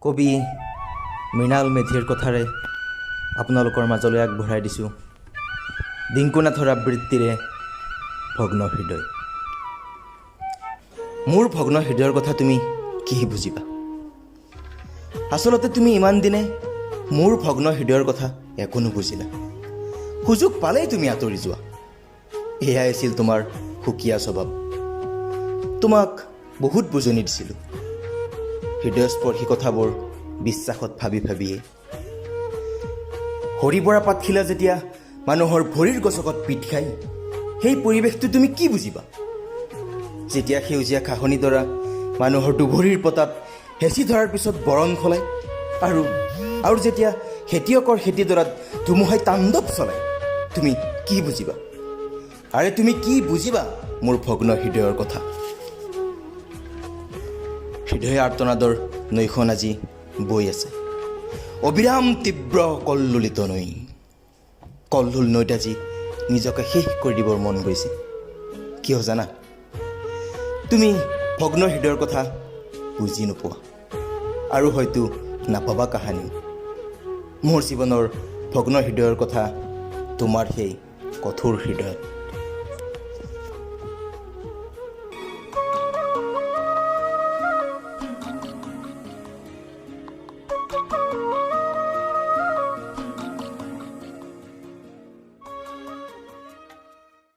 কবি মৃণাল মেধিৰ কথাৰে আপোনালোকৰ মাজলৈ আগবঢ়াই দিছোঁ ডিংকুনাথৰ আবৃত্তিৰে ভগ্ন হৃদয়। মোৰ ভগ্ন হৃদয়ৰ কথা তুমি কি বুজিবা? আচলতে তুমি ইমান দিনে মোৰ ভগ্ন হৃদয়ৰ কথা একো নুবুজিলা। সুযোগ পালেই তুমি আঁতৰি যোৱা, এয়াই আছিল তোমাৰ সুকীয়া স্বভাৱ। তোমাক বহুত বুজনি দিছিলোঁ, হৃদয়স্পৰ্শী কথাবোৰ বিশ্বাসত ভাবি ভাবিয়ে। সৰিবৰা পাতখিলা যেতিয়া মানুহৰ ভৰিৰ গছকত পিট খায়, সেই পৰিৱেশটো তুমি কি বুজিবা? যেতিয়া সেউজীয়া ঘাঁহনিডৰা মানুহৰ দুভৰিৰ পতাত হেঁচি ধৰাৰ পিছত বৰণ সলায় আৰু যেতিয়া খেতিয়কৰ খেতিডৰাত ধুমুহাই তাণ্ডৱ চলায়, তুমি কি বুজিবা? আৰে, তুমি কি বুজিবা মোৰ ভগ্ন হৃদয়ৰ কথা? হৃদয় আৰ্তনাদৰ নৈখন আজি বৈ আছে, অবিৰাম তীব্ৰ কল্লোলিত নৈ। কল্লোল নৈত আজি নিজকে শেষ কৰি দিবৰ মন গৈছে। কিয় জানা? তুমি ভগ্ন হৃদয়ৰ কথা বুজি নোপোৱা আৰু হয়তো নাপাবা কাহানিও মোৰ জীৱনৰ ভগ্ন হৃদয়ৰ কথা তোমাৰ সেই কঠোৰ হৃদয়ত।